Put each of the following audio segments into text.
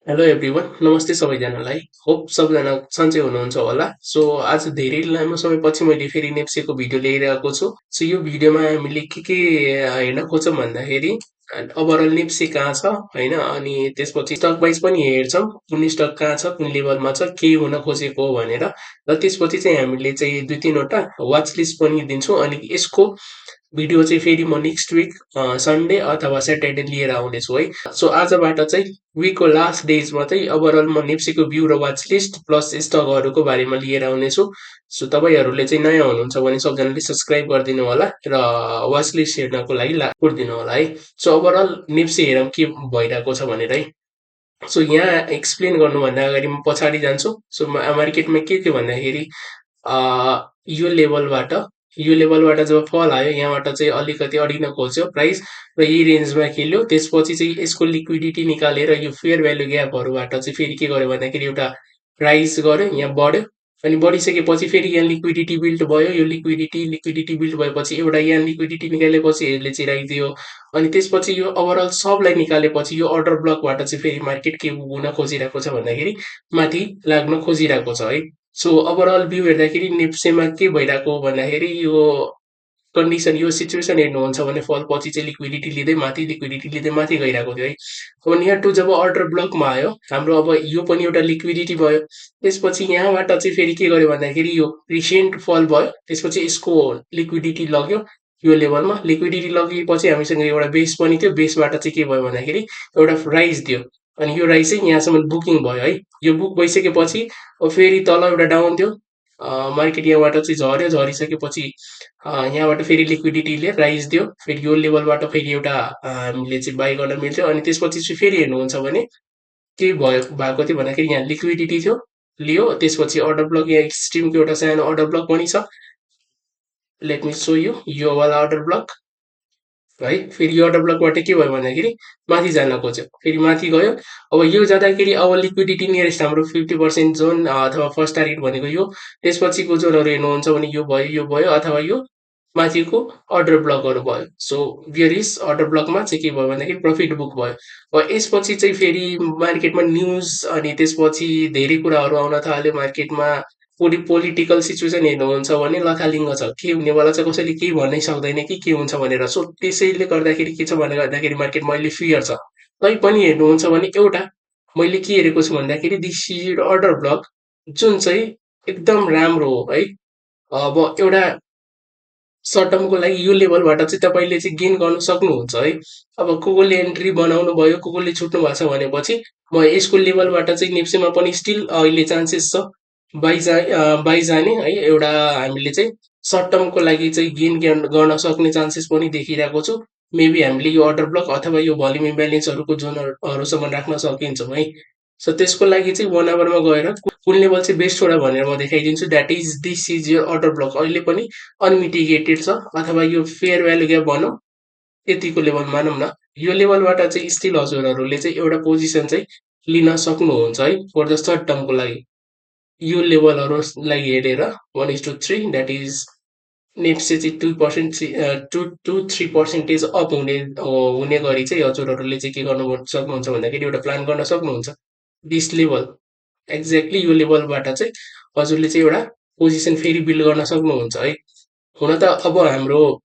Hello everyone, नमस्ते सबैजनालाई। Hope सबजना सन्चै हुनुहुन्छ होला। सो आज धेरै लामो समयपछि मैले फेरि नेप्सेको भिडियो लिएर आएको छु। सो यो भिडियोमा हामीले के हेर्न खोज्छौँ भन्दाखेरि ओभरअल नेप्से कहाँ छ होइन, अनि त्यसपछि स्टक वाइज पनि हेर्छौँ कुन स्टक कहाँ छ, कुन लेभलमा छ, के हुन खोजेको हो भनेर। र त्यसपछि चाहिँ हामीले चाहिँ 2-3 वटा वाच लिस्ट पनि दिन्छौँ, अनि यसको भिडियो चाहिँ फेरि म नेक्स्ट विक सन्डे अथवा स्याटरडे लिएर आउनेछु है। सो आजबाट चाहिँ विकको लास्ट डेजमा चाहिँ ओभरअल म नेप्सीको भ्यू र वाच लिस्ट प्लस स्टकहरूको बारेमा लिएर आउनेछु। सो तपाईँहरूले चाहिँ नयाँ हुनुहुन्छ भने सबजनाले सब्सक्राइब गरिदिनु होला र वाच लिस्ट हेर्नको लागि कोरिदिनु होला है। सो ओभरअल नेप्सी हेरौँ के भइरहेको छ भनेर है। सो यहाँ एक्सप्लेन गर्नुभन्दा अगाडि म पछाडि जान्छु। सो मार्केटमा के थियो भन्दाखेरि यो लेभलबाट जब फल आयो, यहाँबाट चाहिँ अलिकति अडिन खोज्यो प्राइस र यही रेन्जमा खेल्यो। त्यसपछि चाहिँ यसको लिक्विडिटी निकालेर यो फेयर भ्यालु ग्यापहरूबाट चाहिँ फेरि के गर्यो भन्दाखेरि एउटा राइज गर्यो, यहाँ बढ्यो। अनि बढिसकेपछि फेरि यहाँ लिक्विडिटी बिल्ड भयो। यो लिक्विडिटी बिल्ड भएपछि एउटा यहाँ लिक्विडिटी निकालेपछि यसले चाहिँ राखिदियो। अनि त्यसपछि यो ओभरअल सबलाई निकालेपछि यो अर्डर ब्लकबाट चाहिँ फेरि मार्केट के हुन खोजिरहेको छ भन्दाखेरि माथि लाग्न खोजिरहेको छ है। सो ओभरअल भ्यू हेर्दाखेरि नेप्सेमा के भइरहेको हो भन्दाखेरि यो कन्डिसन, यो सिचुएसन हेर्नुहुन्छ भने फल पछि चाहिँ लिक्विडिटी लिँदै माथि गइरहेको थियो है। अब नियर टु जब अर्डर ब्लकमा आयो हाम्रो, अब यो पनि एउटा लिक्विडिटी भयो। त्यसपछि यहाँबाट चाहिँ फेरि के गर्यो भन्दाखेरि यो रिसेन्ट फल भयो। त्यसपछि यसको लिक्विडिटी लग्यो यो लेभलमा। लिक्विडिटी लगिएपछि हामीसँग एउटा बेस पनि थियो। बेसबाट चाहिँ के भयो भन्दाखेरि एउटा राइज दियो। अनि यो राइज चाहिँ यहाँसम्म बुकिङ भयो है। यो बुक भइसकेपछि अब फेरि तल एउटा डाउन थियो। मार्केट यहाँबाट चाहिँ झऱ्यो। झरिसकेपछि यहाँबाट फेरि लिक्विडिटीले राइज दियो। फेरि यो लेभलबाट फेरि एउटा हामीले चाहिँ बाई गर्न मिल्थ्यो। अनि त्यसपछि चाहिँ फेरि हेर्नुहुन्छ भने के भएको थियो भन्दाखेरि यहाँ लिक्विडिटी थियो, लियो। त्यसपछि अर्डर ब्लक, यहाँ एक्सट्रिमको एउटा सानो अर्डर ब्लक पनि छ। लेट मी सो यु यो वाला अर्डर ब्लक है। फेरि यो अर्डर ब्लकबाट के भयो भन्दाखेरि माथि जान खोज्यो, फेरि माथि गयो। अब यो जाँदाखेरि अब लिक्विडिटी नियरेस्ट हाम्रो 50% जोन अथवा फर्स्ट टार्गेट भनेको यो। त्यसपछिको जोनहरू हेर्नुहुन्छ भने यो भयो अथवा यो माथिको अर्डर ब्लकहरू भयो। सो बियर इज अर्डर ब्लकमा चाहिँ के भयो भन्दाखेरि प्रफिट बुक भयो। अब यसपछि चाहिँ फेरि मार्केटमा न्युज अनि त्यसपछि धेरै कुराहरू आउन थाल्यो मार्केटमा। पोलिटिकल सिचुएसन हेर्नुहुन्छ भने लथालिङ्ग छ, के हुनेवाला छ कसैले केही भन्नै सक्दैन कि के हुन्छ भनेर। सो त्यसैले गर्दाखेरि के छ भने गर्दाखेरि मार्केटमा अहिले फियर छ। तैपनि हेर्नुहुन्छ भने एउटा मैले के हेरेको छु भन्दाखेरि दिस इज अर्डर ब्लक जुन चाहिँ एकदम राम्रो हो है। अब एउटा सर्ट टर्मको लागि यो लेभलबाट चाहिँ तपाईँले चाहिँ गेन गर्न सक्नुहुन्छ है। अब को एन्ट्री बनाउनु भयो, को छुट्नु भएको छ भनेपछि म यसको लेभलबाट चाहिँ नेप्सेमा पनि स्टिल अहिले चान्सेस छ बाई जाने है। एउटा हामीले चाहिँ सर्ट टर्मको लागि चाहिँ गेन गर्न सक्ने चान्सेस पनि देखिरहेको छु। मेबी हामीले यो अर्डर ब्लक अथवा यो भोल्युम इम्ब्यालेन्सहरूको जोनहरूसम्म राख्न सकिन्छौँ है। सो त्यसको लागि चाहिँ 1 आवरमा गएर कुन लेभल चाहिँ बेस्ट होला भनेर म देखाइदिन्छु। द्याट इज दिस इज यो अर्डर ब्लक अहिले पनि अनमिटिगेटेड छ, अथवा यो फेयर भ्यालु ग्याप भनौँ यतिको लेभल मानौँ न। यो लेभलबाट चाहिँ स्टिल हजुरहरूले चाहिँ एउटा पोजिसन चाहिँ लिन सक्नुहुन्छ है फर द सर्ट टर्मको लागि। यो लेभलहरूलाई हेरेर 1:3 द्याट इज नेप्से चाहिँ 2-3% अप हुने गरी चाहिँ हजुरहरूले चाहिँ के गर्नु सक्नुहुन्छ भन्दाखेरि एउटा प्लान गर्न सक्नुहुन्छ। दिस लेभल एक्ज्याक्टली यो लेभलबाट चाहिँ हजुरले चाहिँ एउटा पोजिसन फेरि बिल्ड गर्न सक्नुहुन्छ है। हुन त अब हाम्रो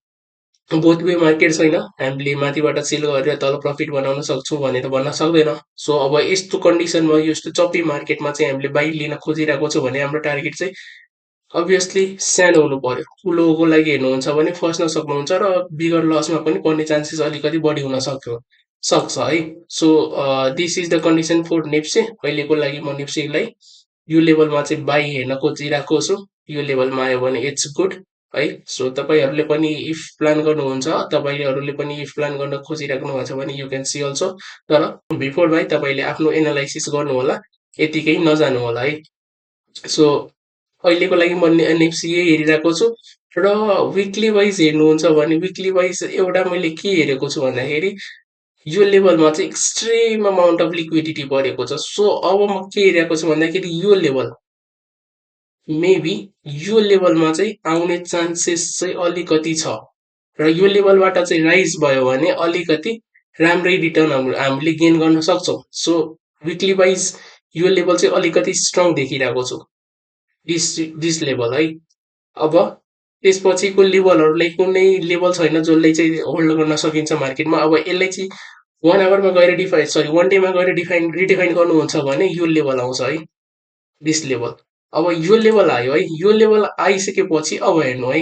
बोथ वे मार्केट छैन, हामीले माथिबाट सेल गरेर तल प्रफिट बनाउन सक्छौँ भनेर भन्न सक्दैन। सो अब यस्तो कन्डिसनमा यस्तो चप्पी मार्केटमा चाहिँ हामीले बाई लिन खोजिरहेको छौँ भने हाम्रो टार्गेट चाहिँ अभियसली सानो हुनु पर्यो। ठुलोको लागि हेर्नुहुन्छ भने फस्न सक्नुहुन्छ र बिगर लसमा पनि पर्ने चान्सेस अलिकति बढी हुन सक्छ है। So this is the condition for NEPSE. अहिलेको लागि म नेप्सेलाई यो लेभलमा चाहिँ बाई हेर्न खोजिरहेको छु। यो लेभलमा आयो भने इट्स गुड है। सो तपाईँहरूले पनि इफ प्लान गर्नुहुन्छ, तपाईँहरूले पनि इफ प्लान गर्न खोजिराख्नु भएको छ भने यु क्यान सी अल्सो। तर बिफोर बाई तपाईँले आफ्नो एनालाइसिस गर्नु होला, यतिकै नजानु होला है। सो अहिलेको लागि म नेप्सी यही हेरिरहेको छु। र विकली वाइज हेर्नुहुन्छ भने विकली वाइज एउटा मैले के हेरेको छु भन्दाखेरि यो लेभलमा चाहिँ एक्सट्रिम अमाउन्ट अफ लिक्विडिटी परेको छ। सो अब म के हेरेको छु भन्दाखेरि यो लेभल मेबी यो लेभलमा चाहिँ आउने चान्सेस चाहिँ अलिकति छ, र यो लेभलबाट चाहिँ राइज भयो भने अलिकति राम्रै रिटर्न हामीले गेन गर्न सक्छौँ। सो विकली वाइज यो लेभल चाहिँ अलिकति स्ट्रङ देखिरहेको छु, दिस दिस लेभल है। अब त्यसपछिको लेभलहरूलाई कुनै लेभल छैन जसले चाहिँ होल्ड गर्न सकिन्छ मार्केटमा। अब यसलाई चाहिँ 1 आवरमा गएर वान डेमा गएर रिडिफाइन गर्नुहुन्छ भने यो लेभल आउँछ है, दिस लेभल। अब यो लेभल आयो है, यो लेभल आइसकेपछि अब हेर्नु है,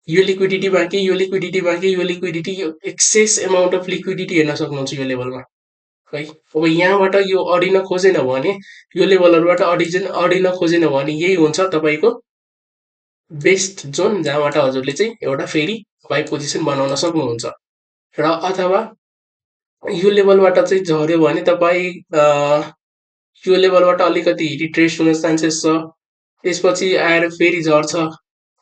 यो लिक्विडिटी बाँकी, यो लिक्विडिटी बाँकी, यो लिक्विडिटी, यो एक्सेस एमाउन्ट अफ लिक्विडिटी हेर्न सक्नुहुन्छ यो लेभलमा है। अब यहाँबाट यो अडिन खोजेन भने, यो लेभलहरूबाट अडिन खोजेन भने यही हुन्छ तपाईँको बेस्ट जोन, जहाँबाट हजुरले चाहिँ एउटा फेरि बाई पोजिसन बनाउन सक्नुहुन्छ। र अथवा यो लेभलबाट चाहिँ झऱ्यो भने तपाईँ यो लेभलबाट अलिकति रिट्रेस हुन चान्सेस छ, त्यसपछि आएर फेरि झर्छ,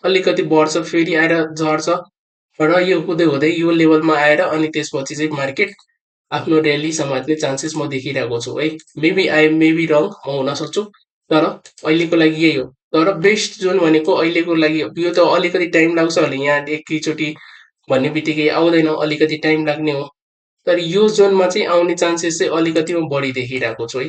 अलिकति बढ्छ, फेरि आएर झर्छ, र यो हुँदै हुँदै यो लेभलमा आएर अनि त्यसपछि चाहिँ मार्केट आफ्नो र्याली समात्ने चान्सेस म देखिरहेको छु है। मेबी आई मेबी रङ, म हुन सक्छु, तर अहिलेको लागि यही हो। तर बेस्ट जोन भनेको अहिलेको लागि यो त अलिकति टाइम लाग्छ भने यहाँ एकैचोटि भन्ने बित्तिकै आउँदैन, अलिकति टाइम लाग्ने हो। तर यो जोनमा चाहिँ आउने चान्सेस चाहिँ अलिकति म बढी देखिरहेको छु है।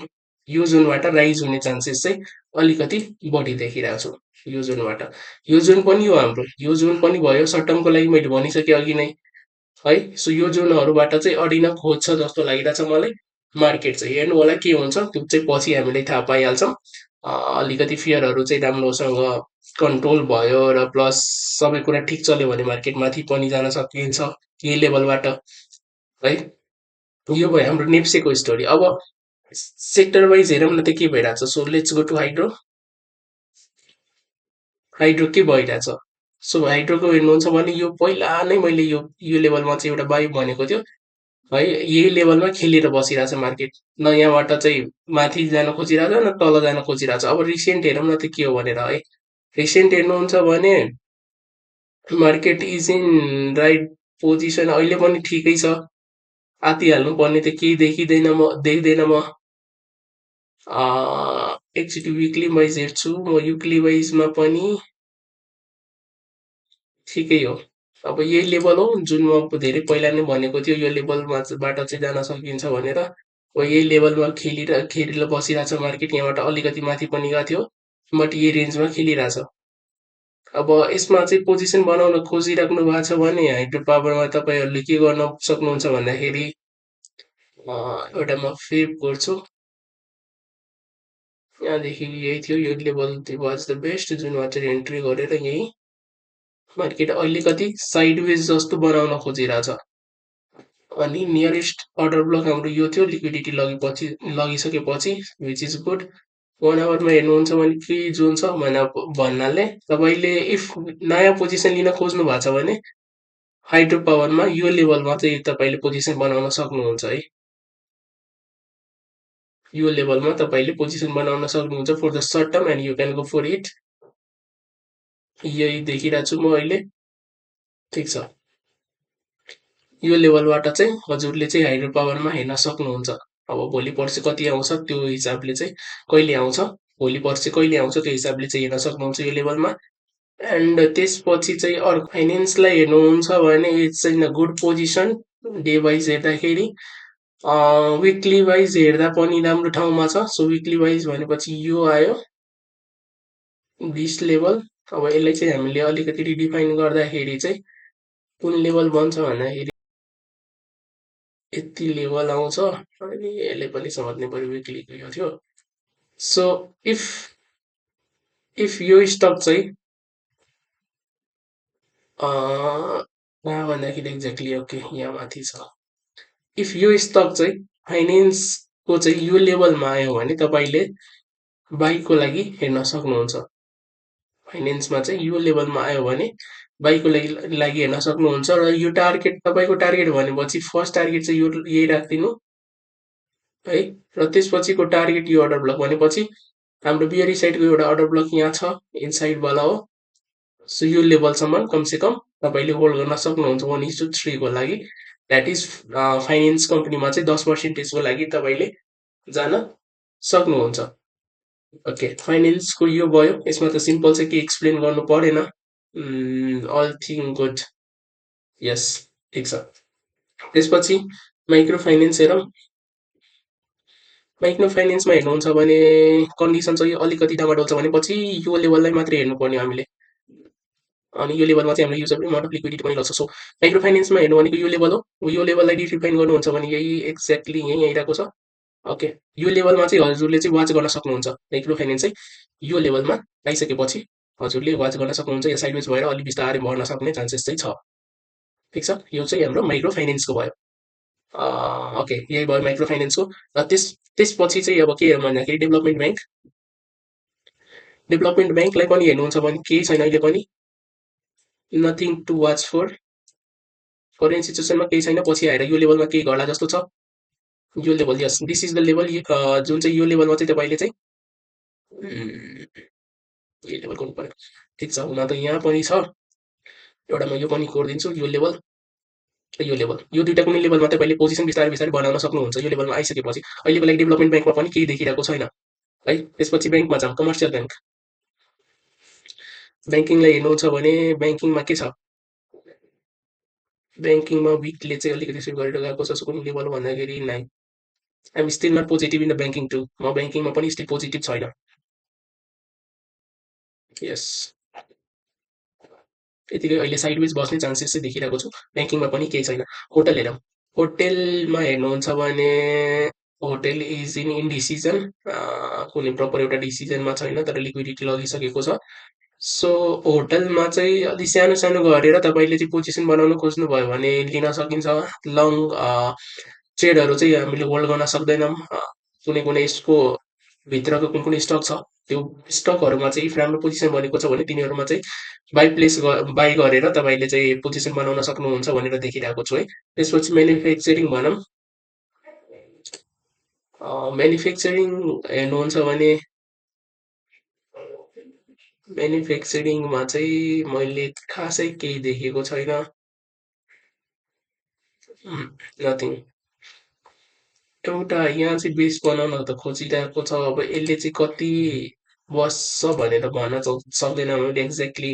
यो जोनबाट राइज हुने चान्सेस चाहिँ अलिकति बढी देखिरहेको छु यो जोनबाट। यो जोन पनि हो हाम्रो, यो जोन पनि भयो सर्ट टर्मको लागि, मैले भनिसकेँ अघि नै है। सो यो जोनहरूबाट चाहिँ अडिन खोज्छ जस्तो लागिरहेछ मलाई मार्केट चाहिँ। हेर्नु होला के हुन्छ, त्यो चाहिँ पछि हामीले थाहा पाइहाल्छौँ। अलिकति फियरहरू चाहिँ राम्रोसँग कन्ट्रोल भयो र प्लस सबै कुरा ठिक चल्यो भने मार्केट माथि पनि जान सकिन्छ यही लेभलबाट है। यो भयो हाम्रो नेप्सेको स्टोरी। अब सेक्टर वाइज हेरौँ न त के भइरहेछ। So let's go to hydro. Hydro के भइरहेछ? सो हाइड्रोको हेर्नुहुन्छ भने यो पहिला नै मैले यो लेभलमा चाहिँ एउटा बाई भनेको थियो है। यही लेभलमा खेलेर बसिरहेछ मार्केट, न यहाँबाट चाहिँ माथि जान खोजिरहेछ न तल जान खोजिरहेछ। अब रिसेन्ट हेरौँ न त के हो भनेर है। रिसेन्ट हेर्नुहुन्छ भने market is in right position, अहिले पनि ठिकै छ, आतिहाल्नु पर्ने त केही देख्दैन म। एकचोटि विकली वाइज हेर्छु म, विकली वाइजमा पनि ठिकै हो। अब यही लेभल हो जुन म धेरै पहिला नै भनेको थियो, यो लेभलमा बाट चाहिँ जान सकिन्छ भनेर। अब यही लेभलमा खेलेर बसिरहेछ मार्केट, यहाँबाट अलिकति माथि पनि गएको थियो, बट यही रेन्जमा खेलिरहेछ। अब यसमा चाहिँ पोजिसन बनाउन खोजिराख्नु भएको छ भने हाइड्रो पावरमा तपाईँहरूले के गर्न सक्नुहुन्छ भन्दाखेरि एउटा म फेभ गर्छु, यहाँदेखि यही थियो, यो लेभल वाज द बेस्ट जुनमा चाहिँ एन्ट्री गरेर यही मार्केट अलिकति साइडवेज जस्तो बनाउन खोजिरहेछ। अनि नियरेस्ट अर्डर ब्लक हाम्रो यो थियो, लिक्विडिटी लगिसकेपछि, विच इज गुड। 1 आवरमा हेर्नुहुन्छ भने के जोन छ भन्नाले तपाईँले इफ नयाँ पोजिसन लिन खोज्नु भएको छ भने हाइड्रो पावरमा यो लेभलमा चाहिँ तपाईँले पोजिसन बनाउन सक्नुहुन्छ है। यो लेभलमा तपाईँले पोजिसन बनाउन सक्नुहुन्छ for the short term and you can go for it. यही देखिरहेको छु म अहिले, ठिक छ। यो लेभलबाट चाहिँ हजुरले चाहिँ हाइड्रो पावरमा हेर्न सक्नुहुन्छ। अब भोलि पर्सि कति आउँछ त्यो हिसाबले चाहिँ, कहिले आउँछ भोलि पर्सि कहिले आउँछ त्यो हिसाबले चाहिँ हेर्न सक्नुहुन्छ यो लेभलमा। एन्ड त्यसपछि चाहिँ अर्को फाइनेन्सलाई हेर्नुहुन्छ भने it's in a good position day wise हेर्दाखेरि। विकली वाइज हेर्दा पनि राम्रो ठाउँमा छ। सो विकली वाइज भनेपछि यो आयो दिस लेभल। अब यसलाई चाहिँ हामीले अलिकति रिडिफाइन गर्दाखेरि चाहिँ कुन लेभल बन्छ भन्दाखेरि यति लेभल आउँछ। अनि यसले पनि समात्ने पऱ्यो, विकलीको यो थियो। सो इफ यो स्टक चाहिँ कहाँ भन्दाखेरि एक्ज्याक्टली ओके यहाँ माथि छ। इफ यो स्टक चाहिँ फाइनेन्सको चाहिँ यो लेभलमा आयो भने तपाईँले बाईको लागि हेर्न सक्नुहुन्छ। फाइनेन्समा चाहिँ यो लेभलमा आयो भने बाईको लागि हेर्न सक्नुहुन्छ। र यो टार्गेट तपाईँको टार्गेट भनेपछि फर्स्ट टार्गेट चाहिँ यो यही राखिदिनु है। र त्यसपछिको टार्गेट यो अर्डर ब्लक भनेपछि हाम्रो बियरी साइडको एउटा अर्डर ब्लक यहाँ छ, इनसाइडवाला हो। सो यो लेभलसम्म कमसेकम तपाईँले होल्ड गर्न सक्नुहुन्छ 1:3 को लागि। द्याट इज फाइनेन्स कम्पनीमा चाहिँ 10% को लागि तपाईँले जान सक्नुहुन्छ। ओके, फाइनेन्सको यो भयो। यसमा त सिम्पल छ, के एक्सप्लेन गर्नु परेन, अल थिङ गुड, यस ठिक छ। त्यसपछि माइक्रो फाइनेन्स हेरौँ। माइक्रो फाइनेन्समा हेर्नुहुन्छ भने कन्डिसन चाहिँ अलिकति डामाडोल छ भनेपछि यो लेभललाई मात्रै हेर्नुपर्ने हो हामीले। अनि यो लेभलमा चाहिँ हामीले युजर अमाउन्ट अफ लिक्विडिटी पनि लाग्छ। सो माइक्रो फाइनेन्समा हेर्नु भनेको यो लेभल हो। यो लेभललाई डिफाइन गर्नुहुन्छ भने यही एक्ज्याक्टली यही आइरहेको छ। ओके, यो लेभलमा चाहिँ हजुरले चाहिँ वाच गर्न सक्नुहुन्छ। माइक्रो फाइनेन्स चाहिँ यो लेभलमा आइसकेपछि हजुरले वाच गर्न सक्नुहुन्छ। या साइडवेज भएर अलिक बिस्तारै बढ्न सक्ने चान्सेस चाहिँ छ। ठिक छ, यो चाहिँ हाम्रो माइक्रो फाइनेन्सको भयो। ओके, यही भयो माइक्रो फाइनेन्सको। र त्यसपछि चाहिँ अब के हेरौँ भन्दाखेरि डेभलपमेन्ट ब्याङ्कलाई पनि हेर्नुहुन्छ भने केही छैन अहिले पनि, nothing to watch for. Current सिचुएसनमा केही छैन, पछि आएर यो लेभलमा केही गर्ला जस्तो छ। यो level, yes this is the level, जुन चाहिँ यो लेभलमा चाहिँ तपाईँले चाहिँ यो लेभल गर्नु पर्यो। ठिक छ, हुन त यहाँ पनि छ एउटा, म यो पनि कोरिदिन्छु। यो लेभल, यो दुइटा कुनै लेभलमा तपाईँले पोजिसन बिस्तारै बिस्तारै बनाउन सक्नुहुन्छ। यो लेभलमा आइसकेपछि अहिलेको लागि डेभलपमेन्ट ब्याङ्कमा पनि केही देखिरहेको छैन है। त्यसपछि ब्याङ्कमा जाउँ, कमर्सियल ब्याङ्क। ब्याङ्किङलाई हेर्नुहुन्छ भने ब्याङ्किङमा के छ, ब्याङ्किङमा विकले चाहिँ अलिकति स्विप गरेर गएको छ। कुनै लेभल भन्दाखेरि नाइ, I'm still not positive in the banking too. म ब्याङ्किङमा पनि स्टिल पोजिटिभ छैन। यस, यतिकै अहिले साइडवेज बस्ने चान्सेस चाहिँ देखिरहेको छु। ब्याङ्किङमा पनि केही छैन। होटल हेरौँ, होटेलमा हेर्नुहुन्छ भने होटेल इज इन इन्डिसिजन, कुनै प्रपर एउटा डिसिजनमा छैन, तर लिक्विडिटी लगिसकेको छ। सो होटलमा चाहिँ अलि सानो सानो गरेर तपाईँले चाहिँ पोजिसन बनाउन खोज्नुभयो भने लिन सकिन्छ। लङ ट्रेडहरू चाहिँ हामीले होल्ड गर्न सक्दैनौँ। कुनै कुनै यसको भित्रको कुन कुन स्टक छ, त्यो स्टकहरूमा चाहिँ इफ राम्रो पोजिसन बनेको छ भने तिनीहरूमा चाहिँ बाई गरेर तपाईँले चाहिँ पोजिसन बनाउन सक्नुहुन्छ भनेर देखिरहेको छु है। त्यसपछि म्यानुफ्याक्चरिङ भनौँ, म्यानुफ्याक्चरिङ हेर्नुहुन्छ भने म्यानुफ्याक्चरिङमा चाहिँ मैले खासै केही देखेको छैन। नथिङ। एउटा यहाँ चाहिँ बेस बनाउन त खोजिरहेको छ, अब यसले चाहिँ कति बस्छ भनेर भन्न सक्दैन मैले एक्ज्याक्टली।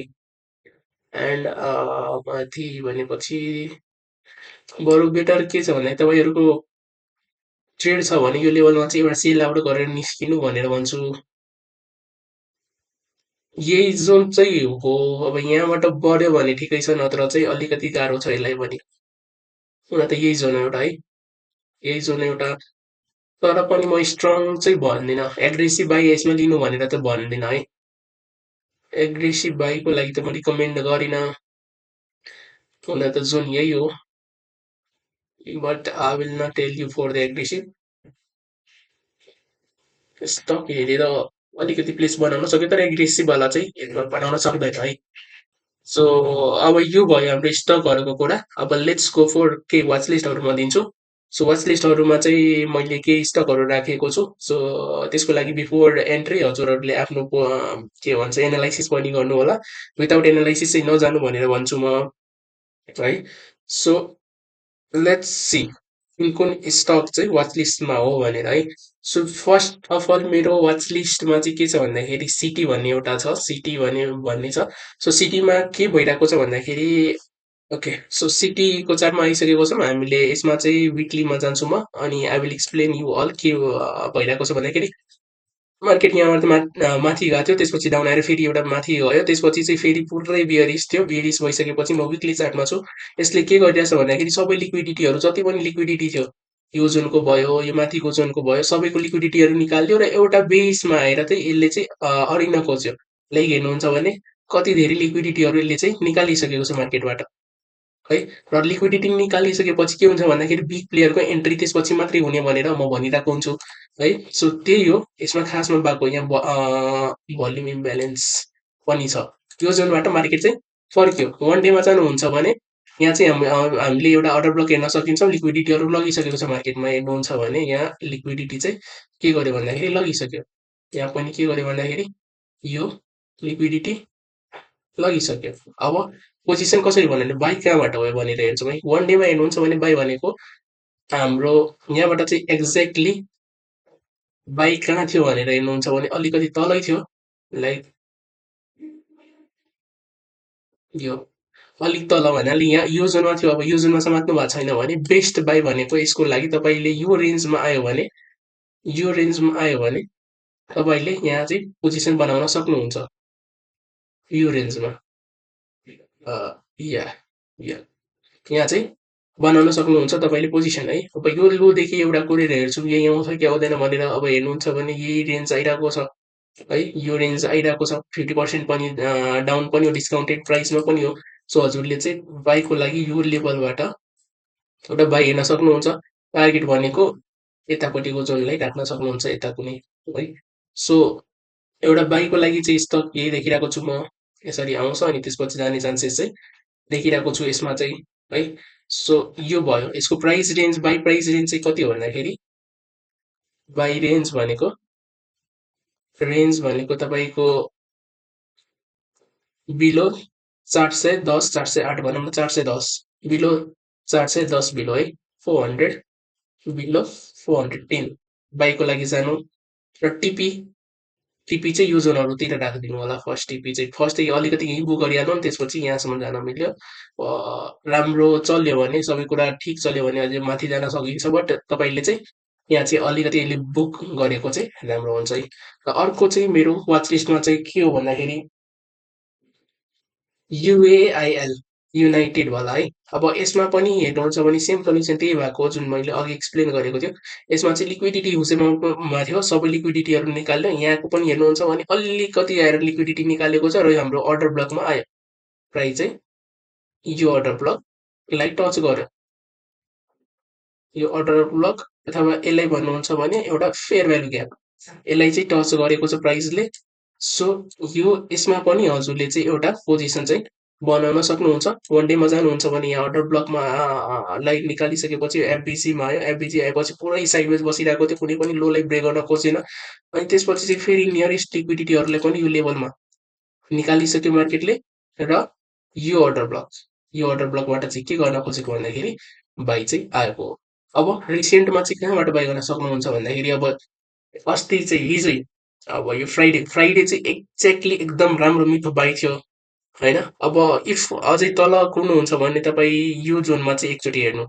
एन्ड माथि भनेपछि बरु बेटर के छ भने तपाईँहरूको ट्रेड छ भने यो लेभलमा चाहिँ एउटा सेल आउट गरेर निस्किनु भनेर भन्छु। यही जोन चाहिँ हो। अब यहाँबाट बढ्यो भने ठिकै छ, नत्र चाहिँ अलिकति गाह्रो छ यसलाई पनि। हुन त यही जोन एउटा है, यही जोन एउटा, तर पनि म स्ट्रङ चाहिँ भन्दिनँ। एग्रेसिभ बाई यसमा लिनु भनेर त भन्दिनँ है। एग्रेसिभ बाईको लागि त म रिकमेन्ड गरिनँ। हुन त जोन यही हो, but I will not tell you for the aggressive. Stock हेरेर अलिकति प्लेस बनाउन सक्यो, तर एग्रेसिभवाला चाहिँ बनाउन सक्दैन है। सो अब यो भयो हाम्रो स्टकहरूको कुरा। अब लेट्स गो फर के वाच लिस्टहरू म दिन्छु। सो वाच लिस्टहरूमा चाहिँ मैले केही स्टकहरू राखेको छु। सो त्यसको लागि बिफोर एन्ट्री हजुरहरूले आफ्नो के भन्छ एनालाइसिस पनि गर्नु होला। विदाउट एनालाइसिस चाहिँ नजानु भनेर भन्छु म है। सो लेट्स सी कुन कुन स्टक चाहिँ वाच लिस्टमा हो भनेर है। सो फर्स्ट अफ अल मेरो वाच लिस्टमा चाहिँ के छ भन्दाखेरि सिटी भन्ने एउटा छ, सिटी भन्ने छ। सो सिटीमा के भइरहेको छ भन्दाखेरि, ओके, सो सिटीको चार्टमा आइसकेको छौँ हामीले। यसमा चाहिँ विकलीमा जान्छु म, अनि I will explain you all के भइरहेको छ भन्दाखेरि मार्केट यहाँबाट माथि गएको थियो, त्यसपछि डाउन आएर फेरि एउटा माथि गयो, त्यसपछि चाहिँ फेरि पुरै बियरिस थियो। बियरिस भइसकेपछि म विकली चार्टमा छु। यसले के गरिरहेछ भन्दाखेरि सबै लिक्विडिटीहरू जति पनि लिक्विडिटी थियो, यो जोनको भयो, यो माथिको जोनको भयो, सबैको लिक्विडिटीहरू निकाल्यो र एउटा बेसमा आएर चाहिँ यसले चाहिँ अडिन खोज्यो। लाइक हेर्नुहुन्छ भने कति धेरै लिक्विडिटीहरू यसले चाहिँ निकालिसकेको छ मार्केटबाट है। र लिक्विडिटी निकालिसकेपछि के हुन्छ भन्दाखेरि बिग प्लेयरको एन्ट्री त्यसपछि मात्रै हुने भनेर म भनिरहेको हुन्छु है। सो त्यही हो यसमा खासमा भएको। यहाँ भोल्युम इम्ब्यालेन्स पनि छ। यो जोनबाट मार्केट चाहिँ फर्क्यो। वान डेमा जानुहुन्छ भने यहाँ चाहिँ हामीले एउटा अर्डर ब्लक हेर्न सकिन्छौँ। लिक्विडिटीहरू लगिसकेको छ मार्केटमा हेर्नुहुन्छ भने यहाँ लिक्विडिटी चाहिँ के गर्यो भन्दाखेरि लगिसक्यो। यहाँ पनि के गर्यो भन्दाखेरि यो लिक्विडिटी लगिसक्यो। अब पोजिसन कसरी भन्यो भने बाई कहाँबाट हो भनेर हेर्छौँ है। वान डेमा हेर्नुहुन्छ भने बाई भनेको हाम्रो यहाँबाट चाहिँ एक्ज्याक्टली बाई कहाँ थियो भनेर हेर्नुहुन्छ भने अलिकति तलै थियो, लाइक यो अलिक तल भन्नाले यहाँ यो जोनमा थियो। अब यो जोनमा समात्नु भएको छैन भने बेस्ट बाई भनेको यसको लागि तपाईँले यो रेन्जमा आयो भने यो रेन्जमा आयो भने तपाईँले यहाँ चाहिँ पोजिसन बनाउन सक्नुहुन्छ यो रेन्जमा या या यहाँ चाहिँ बनाउन सक्नुहुन्छ तपाईँले पोजिसन है अब यो लोदेखि एउटा कोरेर हेर्छु यही आउँछ कि आउँदैन भनेर अब हेर्नुहुन्छ भने यही रेन्ज आइरहेको छ है यो रेन्ज आइरहेको छ 50% पनि डाउन पनि हो डिस्काउन्टेड प्राइसमा पनि हो सो हजुरले चाहिँ बाईको लागि यो लेभलबाट एउटा बाई हेर्न सक्नुहुन्छ टार्गेट भनेको यतापट्टिको जोनलाई राख्न सक्नुहुन्छ यता कुनै है सो एउटा बाईको लागि चाहिँ स्टक यही देखिरहेको छु म यसरी आउँछ अनि त्यसपछि जाने चान्सेस चाहिँ देखिरहेको छु यसमा चाहिँ है सो यो भयो यसको प्राइस रेन्ज चाहिँ कति हो भन्दाखेरि रेन्ज भनेको तपाईँको बिलो 410 408 भनौँ न 410 बिलो 410 बिलो है 400 बिलो 410 बाईको लागि जानु र टिपी टिपी चाहिँ यो जोनहरूतिर राखिदिनु होला फर्स्ट टिपी चाहिँ फर्स्ट चाहिँ अलिकति यहीँ बुक गरिहालौँ नि त्यसपछि यहाँसम्म जान मिल्यो राम्रो चल्यो भने सबै कुरा ठिक चल्यो भने अझै माथि जान सकिन्छ बट तपाईँले चाहिँ यहाँ चाहिँ अलिकति यसले बुक गरेको चाहिँ राम्रो हुन्छ है र अर्को चाहिँ मेरो वाच लिस्टमा चाहिँ के हो भन्दाखेरि युएआइएल युनाइटेड वाला है अब यसमा पनि हेर्नुहुन्छ भने सेम कन्डिसन त्यही भएको हो जुन मैले अघि एक्सप्लेन गरेको थियो यसमा चाहिँ लिक्विडिटी हुसेमा थियो सबै लिक्विडिटीहरू निकाल्यो यहाँको पनि हेर्नुहुन्छ भने अलिकति आएर लिक्विडिटी निकालेको छ र हाम्रो अर्डर ब्लकमा आयो प्राइस चाहिँ यो अर्डर ब्लकलाई टच गर्यो यो अर्डर ब्लक अथवा यसलाई भन्नुहुन्छ भने एउटा फेयर भ्यालु ग्याप यसलाई चाहिँ टच गरेको छ प्राइसले सो यो यसमा पनि हजुरले चाहिँ एउटा पोजिसन चाहिँ बनाउन सक्नुहुन्छ वान डेमा जानुहुन्छ भने यहाँ अर्डर ब्लकमा लाइट निकालिसकेपछि एफबिसीमा आयो एफबिसी आएपछि पुरै साइडवेज बसिरहेको थियो कुनै पनि लोलाई ब्रेक गर्न खोजेन अनि त्यसपछि चाहिँ फेरि नियरेस्ट लिक्विडिटीहरूलाई पनि यो लेभलमा निकालिसक्यो मार्केटले र यो अर्डर ब्लकबाट चाहिँ के गर्न खोजेको भन्दाखेरि बाई चाहिँ आएको हो अब रिसेन्टमा चाहिँ कहाँबाट बाई गर्न सक्नुहुन्छ भन्दाखेरि अब अस्ति चाहिँ हिजै अब यो फ्राइडे चाहिँ एक्ज्याक्टली एकदम राम्रो मिठो बाई थियो होइन अब इफ अझै तल कुर्नुहुन्छ भने तपाईँ यो जोनमा चाहिँ एकचोटि हेर्नु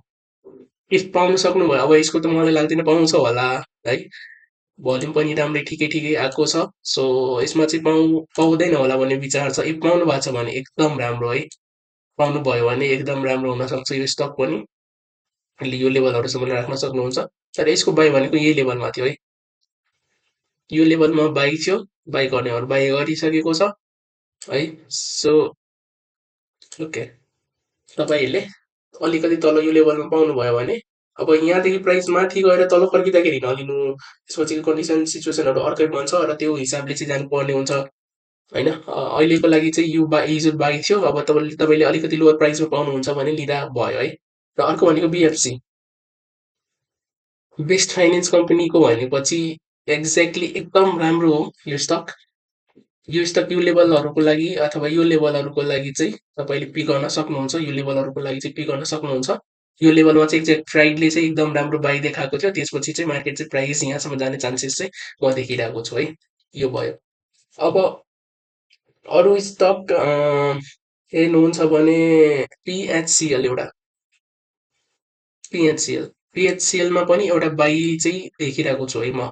इफ पाउनु सक्नुभयो अब यसको त मलाई लाग्दैन पाउँछ होला है भोल्युम पनि राम्रै ठिकै आएको छ सो यसमा चाहिँ पाउँदैन होला भन्ने विचार छ इफ पाउनु भएको छ भने एकदम राम्रो है पाउनु भयो भने एकदम राम्रो हुनसक्छ यो स्टक पनि यो लेभलहरूसम्म राख्न सक्नुहुन्छ तर यसको बाई भनेको यही लेभलमा थियो है यो लेभलमा बाई थियो बाई गर्नेहरू बाई गरिसकेको छ है सो ओके तपाईँहरूले अलिकति तल यो लेभलमा पाउनुभयो भने अब यहाँदेखि प्राइस माथि गएर तल फर्किँदाखेरि नलिनु त्यसपछि कन्डिसन सिचुएसनहरू अर्कै बन्छ र त्यो हिसाबले चाहिँ जानुपर्ने हुन्छ होइन अहिलेको लागि चाहिँ हिजो बाई थियो अब तपाईँले अलिकति लोवर प्राइसमा पाउनुहुन्छ भने लिँदा भयो है र अर्को भनेको बिएफसी बेस्ट फाइनेन्स कम्पनीको भनेपछि एक्ज्याक्टली एकदम राम्रो हो यो स्टक यो लेभलहरूको लागि अथवा यो लेभलहरूको लागि चाहिँ तपाईँले पिक गर्न सक्नुहुन्छ यो लेभलहरूको लागि चाहिँ पिक गर्न सक्नुहुन्छ यो लेभलमा चाहिँ एक्ज्याक्ट फ्राइडले चाहिँ एकदम राम्रो बाई देखाएको थियो त्यसपछि चाहिँ मार्केट चाहिँ प्राइस यहाँसम्म जाने चान्सेस चाहिँ म देखिरहेको छु है यो भयो अब अरू स्टक हेर्नुहुन्छ भने पिएचसिएल एउटा पिएचसिएलमा पनि एउटा बाई चाहिँ देखिरहेको छु है म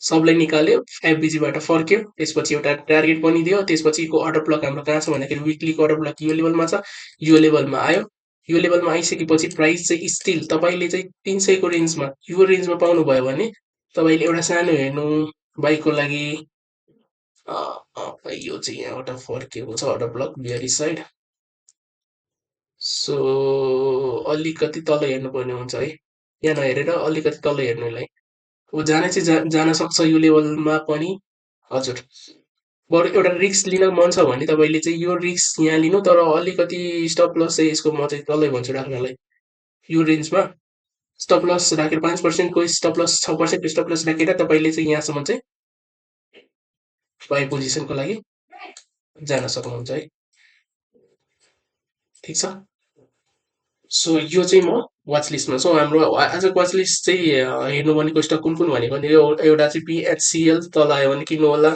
सबलाई निकाल्यो एफबिजीबाट फर्क्यो त्यसपछि एउटा टार्गेट पनि दियो त्यसपछिको अर्डर ब्लक हाम्रो कहाँ छ भन्दाखेरि विकलीको अर्डर ब्लक यो लेभलमा छ यो लेभलमा आयो यो लेभलमा आइसकेपछि प्राइस चाहिँ स्टिल तपाईँले चाहिँ 300 को रेन्जमा यो रेन्जमा पाउनुभयो भने तपाईँले एउटा सानो हेर्नु बाइकको लागि यो चाहिँ यहाँबाट फर्किएको छ order block Bihari side so अलिकति तल हेर्नुपर्ने हुन्छ है यहाँ नहेरेर अलिकति तल हेर्नुलाई ऊ जान चाहिँ जान सक्छ यो लेभलमा पनि हजुर बरु एउटा रिस्क लिन मन छ भने तपाईँले चाहिँ यो रिस्क यहाँ लिनु तर अलिकति स्टप लस चाहिँ यसको म चाहिँ तलै भन्छु राख्नलाई यो रेन्जमा स्टप लस राखेर 5%को स्टप लस 6% स्टप लस राखेर तपाईँले चाहिँ यहाँसम्म चाहिँ बाई पोजिसनको लागि जान सक्नुहुन्छ है ठिक छ सो यो चाहिँ म वाच लिस्टमा सो हाम्रो आजको वाच लिस्ट चाहिँ हेर्नु भनेको स्टक कुन कुन भनेको भने एउटा चाहिँ पिएचसिएल तल आयो भने किन्नु होला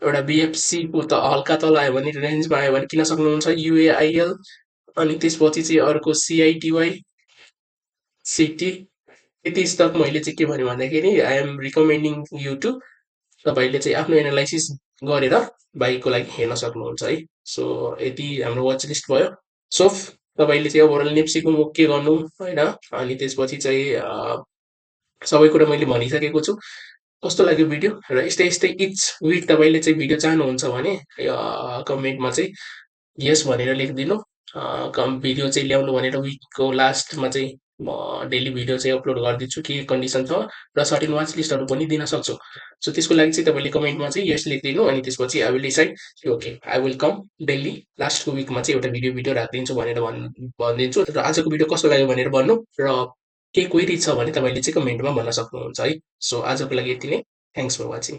एउटा बिएफसीको त हल्का तल आयो भने रेन्जमा आयो भने किन्न सक्नुहुन्छ युएआइएल अनि त्यसपछि चाहिँ अर्को सिआइटिवाई सिटी यति स्टक मैले चाहिँ के भन्यो भन्दाखेरि आई एम रिकमेन्डिङ यु टु तपाईँले चाहिँ आफ्नो एनालाइसिस गरेर बाइकको लागि हेर्न सक्नुहुन्छ है। सो यति हाम्रो वाच लिस्ट भयो। सो तपाईँले चाहिँ ओभरअल नेप्सीको मुभ के गर्नु होइन, अनि त्यसपछि चाहिँ सबै कुरा मैले भनिसकेको छु। कस्तो लाग्यो भिडियो र यस्तै यस्तै इच विक तपाईँले चाहिँ भिडियो चाहनुहुन्छ भने कमेन्टमा चाहिँ यस भनेर लेखिदिनु। कम भिडियो चाहिँ ल्याउनु भनेर विकको लास्टमा चाहिँ म डेली भिडियो चाहिँ अपलोड गरिदिन्छु के कन्डिसन छ र सर्टेन वाच लिस्टहरू पनि दिन सक्छु। सो त्यसको लागि चाहिँ तपाईँले कमेन्टमा चाहिँ यस लेखिदिनु, अनि त्यसपछि I will decide okay I will come daily लास्टको विकमा चाहिँ एउटा भिडियो भिडियो राखिदिन्छु भनेर भनिदिन्छु। र आजको भिडियो कस्तो लाग्यो भनेर भन्नु, र केही क्वेरी छ भने तपाईँले चाहिँ कमेन्टमा भन्न सक्नुहुन्छ है। सो आजको लागि यति नै। Thanks for watching.